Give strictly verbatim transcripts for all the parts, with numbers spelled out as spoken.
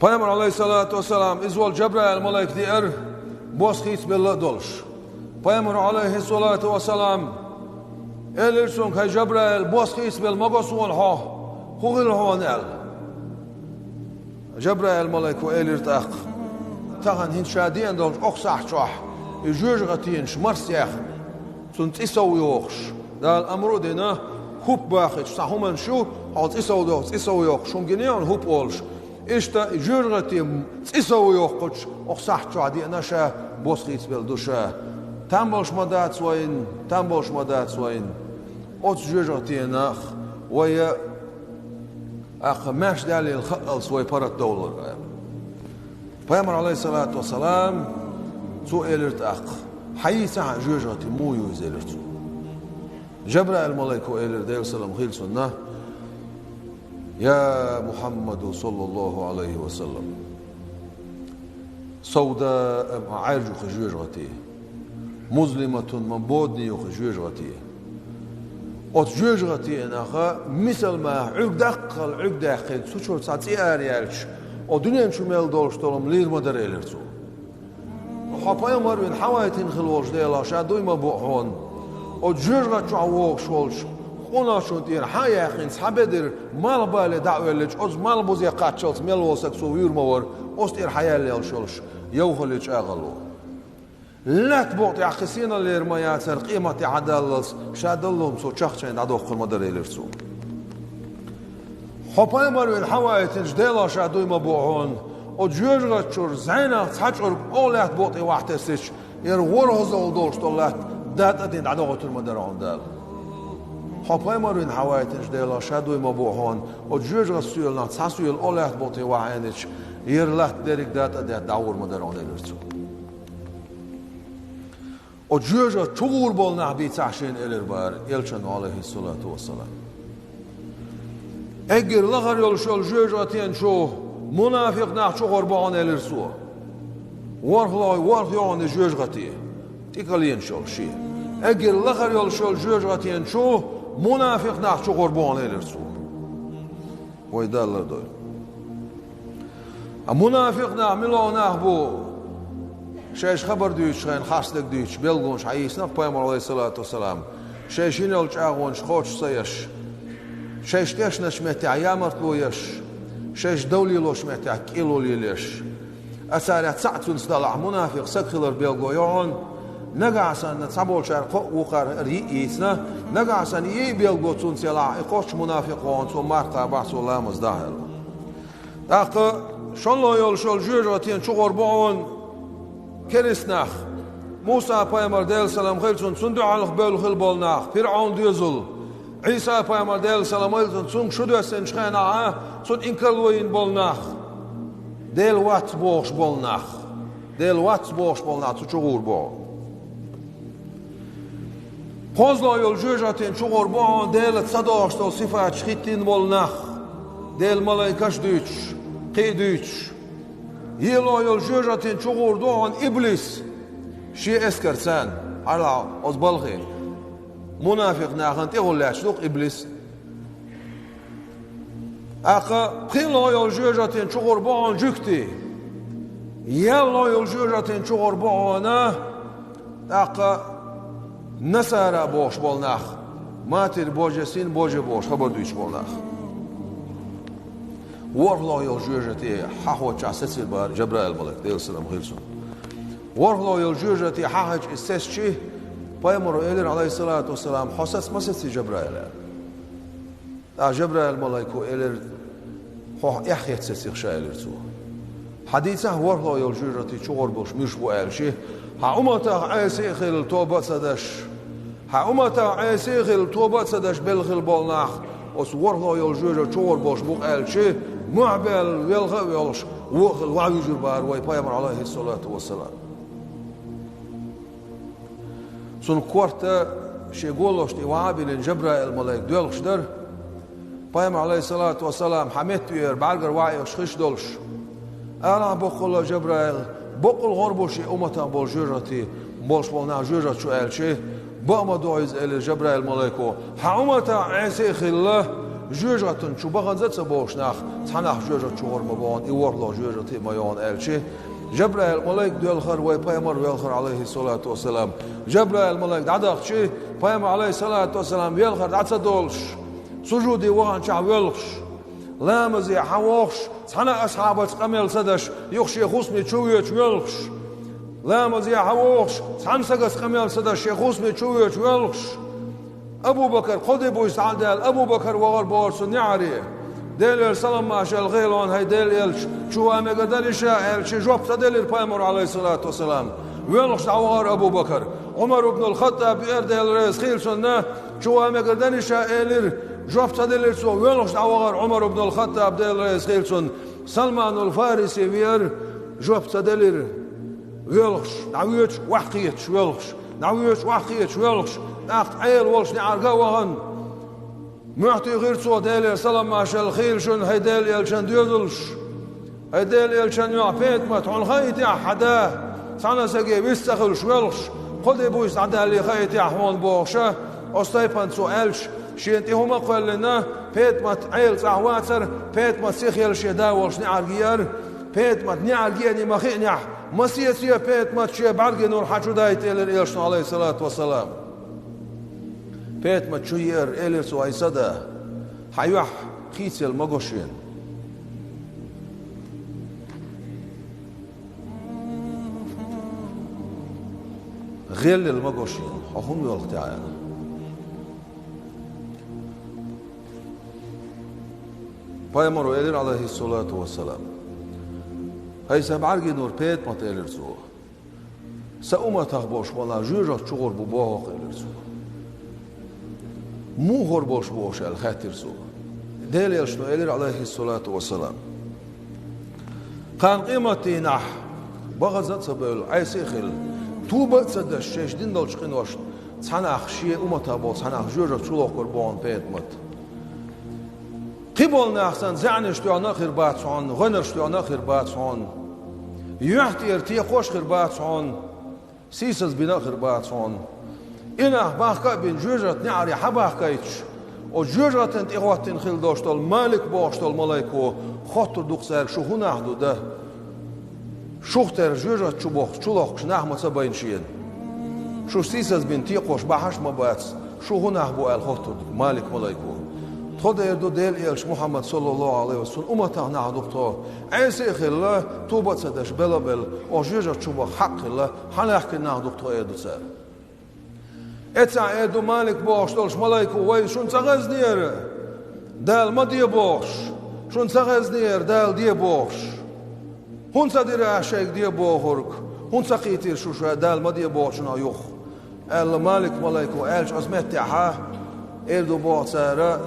Пайхамар, алейхиссалату вассалам, иза волу Жабраил малайк деара, бос хийцабелла а долуш. Пайхамар, алейхиссалату вассалам, элира цуьнга: «ХӀай Жабраил, бос хийцабелла ма го суна хьо, хӀун хилла хьуна?» — аьлла. Жабраил малайко элира тӀаккха: «Тахана хӀинца ша деана долчу окху сахьт чохь и жоьжахатенаш марсаяьхна, цунна цӀе сов йохуш, Дала амру а дина, хӀуп бахийта, цхьа хӀуманаш ю, хьо цӀе сов доху, цӀе сов йохуш, хӀума гина хьуна хӀуп олуш. Иштта и жоьжахатин цӀе сов йохучу окху сахьт чохь деана ша, бос хийцабелла ду ша. Там болуш ма дац вайна, там болуш ма дац вайна. Оцу жоьжахатенах вай а, тӀаккха, маьрша даьллийла хаалц вай паргӀатдовлар», — аьлла. Пайхамар, алейхиссалату вассалам, цо элира тӀаккха: «Хьан йийцахьа жоьжахати муха ю иза?» — элира цо. Жабраил малайко элира, Делан салам хила цунна: «Я Мухьаммаду, саллаллаху алейхи ва саллам, савда, ма Ӏаьржа ю хӀи жоьжахати, музлиматун, ма бодане ю хӀи жоьжахати. Оцу жоьжахатенах мисал маха Ӏуьрг даккхал Ӏуьрг даьккхина, цу чуьра цхьа цӀе ара яьлча, о дуьнен чу мел долуш долу хӀума лийр ма дара», — элира цо. «Хьо пайхамар вина хьавайтина хила волчу Делах ша дуй ма бу хьуна. Оцу жоьжахати чохь вогӀуш волчу къонахчунна тӀера хьан а яьккхина, цхьа бедар малхбале дӀа а воьллича, оцу малхбузе кхаччалц мел волу саг цо вуьйр ма вара, оцу тӀера хьан яьлла йолуш йолуш йовхалле чӀагӀалло. Лаьтта букъа тӀехь кхин синаллера ма яцара, къемат тӀехь а даллалц, ша даллалц цо чахчайна дӀадоккхур ма дара», — элира цо. «Хьо пайхамар вина хьавайтинчу Делах ша дуй ма бу хьуна, оцу жоьжахати чуьра зӀенах цхьа чӀург оха лаьтта букъа тӀе вахьа тесча, яра ворхӀазалла долуш долу латта датӀа а дина дӀадохуьйтур ма дара хьуна Дала. Хьо пайхамар вина хьавайтинчу Делах ша дуй ма бу хьуна, оцу жоьжахати соьланах цхьа соьла оха лаьтта букъа тӀе вахьа эцча, яра латта дерриг датӀа а детта дӀагӀур ма дара хьуна», — элира цо. «Оцу жоьжахати чу гӀур болу нах бийцахьа шена», — элира бара элчано, алейхиссалату вассалам. «Эггара лахара йолуш йолу жоьжахатин чу мунафикъ нах чу гӀур бу хьуна», — элира цо. «ВорхӀ лой, ворхӀ йогӀу жоьжахати, тӀекаленаш йолу шен. Эггара лахара йолуш йолу жоьжахатин чу мунафикъ нах чу гӀур бу хьуна», — элира цо. Вай Далла дойла. А мунафикъ нах мила нах бу? Шайша хабар дуьйцуш хенахь харцдерг дуьйцуш, билгалонаш хьаийцина-кх пайхамар, алейхиссалату вассалам. Шайша йина йолу чӀагӀонаш кхочуш ца еш, шайша тешначу меттехь ямартло еш, шайша дов лелочу меттехь кӀело лелош. Аса царех цхьаъ цуьнца далахь, мунафикъ саг хилар билгало ю хьуна. Нагахь санна цхьаболчара кхоъ, вукхара йиъ йийцина, нагахь санна йиъ билгало цуьнца ялахь, и кхоччуш мунафикъ ву хьуна, цо марха кхабахь, цо ламаз дахь аьлла. ТӀаккха шолгӀа йолуш йолу жоьжахатин чу гӀур бу хьуна керист нах. Муса-пайхамар, Делан салам хила цунна, цунна дуьхьал бевлла хила болу нах, ПирӀавнан доьзал. Ӏийса-пайхамар, Делан салам хила цунна, цуьнга шу доьссинчу хенахь, цунна инкарло йина болу нах. Дела вац бохуш болу нах. Дела вац бохуш болу нах цу чу гӀур бу хьуна. КхозлагӀа йолу жоьжахатин чу гӀур бу хьуна Делаца ца догӀуш долу сифаташ хӀиттийна болу нах, Делан малайкаш а дуьйцуш, кхин а дуьйцуш. ЙиълагӀа йолу жоьжахатин чу гӀур ду хьуна иблис шен эскарца, хьажал оцу балхе. Мунафикъ нахана тӀехула лаьтташ ду-кх иблис. ТӀаккха пхелагӀа йолу жоьжахатин чу гӀур бу хьуна жуьгтий. ЯллагӀа йолу жоьжахатин чу гӀур бу хьуна, тӀаккха насара бохуш болу нах, Матерь Божья, Сын Божий бохуш хабар дуьйцуш болу нах. ВорхӀлагӀа йолу жоьжахати хьахоччахь сецира бара Жабраил малайк, Делан салам хила цунна. ВорхӀлагӀа йолу жоьжахати хьахьаьжча, иза сецча, пайхамаро элира, алейхиссалату вассалам: «Хьо саца ма сеций, Жабраил?» — аьлла. ТӀаккха Жабраил малайко элира: «Хьо эхь хетта сеций-кх ша», — элира цо. «Хьан дийцахь, ворхӀлагӀа йолу жоьжахати чу гӀур болуш муьлш бу?» — аьлча, «Хьан умматах Ӏеса а хилла, тоба а ца деш, хьан умматах Ӏеса а хилла, тоба а ца деш белла хила болу нах оцу ворхӀлагӀа йолу жоьжахати чу гӀур болуш бу-кх», — аьлча, мохь баьлла велха а воьлхуш, вон а хилла вуьжур бара вай пайхамар, алейхиссалату вассалам. Цунна корта шен голаш тӀе вахьа а биллина, Жабраил малайк доьлхуш дара. Пайхамар, алейхиссалату вассалам, хьан метта веара, бӀаьргара вахьа а йолуш хиш долуш. «Алахь боккъалла, Жабраил, боккъал гӀур бу шен умматах болу жоьжахати болуш болу нах жоьжахати чу?» — аьлча, «Бакъ ма ду иза», — элира Жабраил малайко. «Хьан умматах Ӏеса а хилла, Жоьжахатин чу баханза а ца болуш нах цхьаннах жоьжахати чу гӀур ма бу хьуна, и ворхӀлагӀа жоьжахати а ма ю хьуна», аьлча, Жабраил малайк доьлхура, вай пайхамар воьлхура, Ӏалайхиссалату вассалам. Жабраил малайк дӀадахча, пайхамар, Ӏалайхиссалату вассалам, воьлхар дӀа ца долуш, сужуде ваханчохь воьлхуш, ламазе хьан вохуш, цхьана а асхьабаца къамел ца даш, юха шен хӀусаме чу воьдуш воьлхуш, ламазе хьан вохуш, цхьана сагаца къамел ца даш, шен хӀусаме чу воьдуш воьлхуш, Абу-Бакар кхо де буьйса дӀа а даьлла, Абу-Бакар вахара бохура цунна неӀаре. Делера салам-маршалла хуьлда хьуна, хӀай Делан элча, чу ван мегар дарий ша, аьлча, жоп ца делира пайхамаро, Ӏалайхиссалату вассалам. Воьлхуш дӀавахара Абу-Бакар. Ӏумар ибн ал-Хаттаб веара, Дела реза хуьлда цунна, чу ван мегар дарий ша, элира, жоп ца делира цо, воьлхуш дӀавахара Ӏумар ибн ал-Хаттаб, Дела реза хуьлда цунна. Салманул Фариси веара, жоп ца делира. Воьлхуш, дӀавоьдуш, охьакхеташ воьлхуш, дӀавоьдуш, охьакхеташ воьлхуш, тӀаккха Ӏела волчу неӀарга а вахана, мохь туьйхира цо, Делера салам-маршалла хуьлда шуна, хӀай Делан элчан доьзалш, хӀай Делан элчан йоӀ ПетӀамат, хьуна хаийтахьа хьан да, цхьана а саге вист ца хуьлуш воьлхуш, кхо де буьйса дӀадаьлла хаийтахьа хьуна бохуша, оцу тайпана цо аьлча, шена тӀе хӀума а кхоьллина, ПетӀамат Ӏела цӀахь вацара, ПетӀамат сихъелла шен да волчу неӀарга еара, ПетӀамат неӀарга еана ма хиънехь, масеца ПетӀамат шен бӀаьргийн нур хьан чу дайта, элира элчано, Ӏалайхиссалату вассалам. ПетӀамат чу еара, элира цо: «ХӀай сан да, хьан юьхь хийцаелла ма го шена. ГӀелъелла ма го шена, хьо хӀунда воьлху те?» аьлла. Пайхамаро элира, Ӏалайхиссалату вассалам: «ХӀай сан бӀаьргийн нур ПетӀамат», элира цо. «Сан умматах болуш ма-аллара жоьжахати чу гӀур бу боху-кх», элира цо. «Муха гӀур болуш бу уьш?» аьлла хаьттира цо. Делан элчано элира, Ӏалайхиссалату вассалам: «Кхана къематдийнахь бахаза а ца бевлла, Ӏеса а хилла, тоба а ца деш, шаьш дина долчу къиношна цхьа нах, шен умматах болу цхьа нах жоьжахати чу лохкур бу хьуна ПетӀамат. Кхин болу нах санна, заьӀнаш тоьхна а хир бац хьуна, гӀоьнарш тоьхна а хир бац хьуна, юьхь тӀера текхош а хир бац хьуна, сийсаз бина а хир бац хьуна. И нах бахка а бина, жоьжахати неӀаре хьан бахкийтуш, оцу жоьжахатина тӀехӀоттина хилла долуш долу Малик бохуш долу малайко хоттур ду-кх цаьрга: „Шу хӀун нах ду, да? Шух терра жоьжахати чу бохкуш, чу лохкуш нах ма ца байна шена. Шу сийсаз бина текхош бахьаш а ма бац, шу хӀун нах бу?“ аьлла хоттур ду Малик малайко. Тхо дера ду Делан элча Мухьаммад, саллаллаху Ӏалайхи ва саллам, цуьнан умматах нах ду-кх тхо. Ӏеса а хилла, тоба а ца деш, бела а белла, оха жоьжахати чу баха хьакъ хилла, хьан лаьхкина нах ду-кх тхо, эр ду цара. Эццахь эр ду Малик бохуш долуш малайко: „Вай, шуна ца хезнера Дала ма де бохуш, шуна ца хезнера Дала де бохуш. ХӀунда ца дира аш шайга де бохург? ХӀунда ца кхийтира шу ша Дала ма де бохучунах юха?“ аьлла Малик малайко аьлча, оцу меттехьа эр ду боху цара: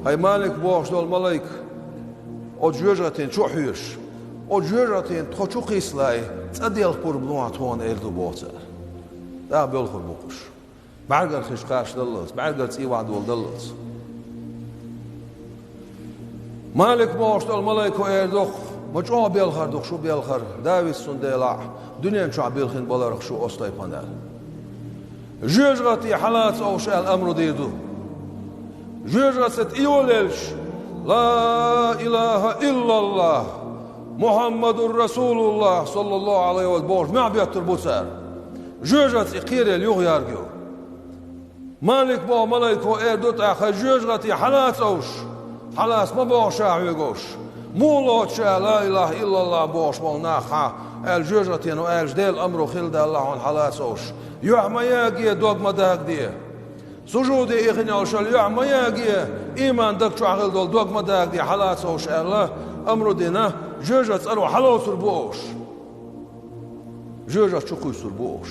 „ХӀай Малик бохуш долу малайк, оцу жоьжахатина чу а хьоьжуш, оцу жоьжахатина тхо чу кхийсале, цӀа делха пурба лохьа тхуна“, эр ду боху цара. ТӀаккха боьлхур бу-кх уьш. БӀаьргара хиш кхачадаллалц, бӀаьргара цӀий вахьадоладаллалц. Малик бохуш долу малайко эр ду-кх: „Ма чӀогӀа белхар ду-кх шу белхар, Давид, цундела дуьнен чохь билхина баларх шу оцу тайпана“, аьлла. „Жоьжахати хьала а ца овш“, аьлла, амру дийр ду. Жоьжахати тӀе йолаелча: „Ла илаха иллаллах, Мухьаммадур Расулуллах, саллаллаху Ӏалайхи ва саллам“, бохуш, мохь беттур бу цара. Жоьжахати кхерел юха ярг ю. Малик боху малайко эр ду тӀаккха: „Жоьжахати хьала а ца овш, хьала а ца ма боху ша хьоьга овш. Муха лоцу ша ла илаха иллаллах бохуш болу нах хьан?“ аьлла, жоьжахатино аьлча, Делан амру хилла далла хьуна хьала а ца овш. Юьхь ма яге, дог ма дагаде. Сужуде ихина йолуш йолу юьхь ма яге, ийман даг чохь хилла долу дог ма дагаде, хьала а ца овш, аьлла, амру дина, жоьжахати цӀаро хьалоцур бу овш. Жоьжахати чу кхуьйсур бу овш.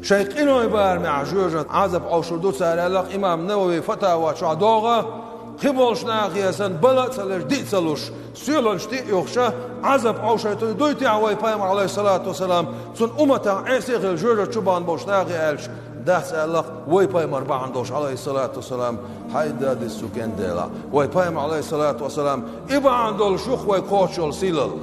Шайн къинойн барамехь жоьжахати Ӏазап Ӏовшур ду цара“, аьлла-кх имам Навави Фатава чохь догӀу, кхин болчу нахе санна, бала а ца леш, диъ а ца луш, соьланаш тӀе а юхуша, Ӏазап Ӏовшуьйтур ду-кх вай пайхамар, Ӏалайхиссалату вассалам, цуьнан умматах Ӏеса а хилла жоьжахати чу бахана болчу нахе аьлча, дац, аьлла-кх вай пайхамар бахьана долуш, Ӏалайхиссалату вассалам, хьайда дис цу кенделахь. Вай пайхамар, Ӏалайхиссалату вассалам, и бахьана долуш ю-кх вай кхочуш йолу сийлалла.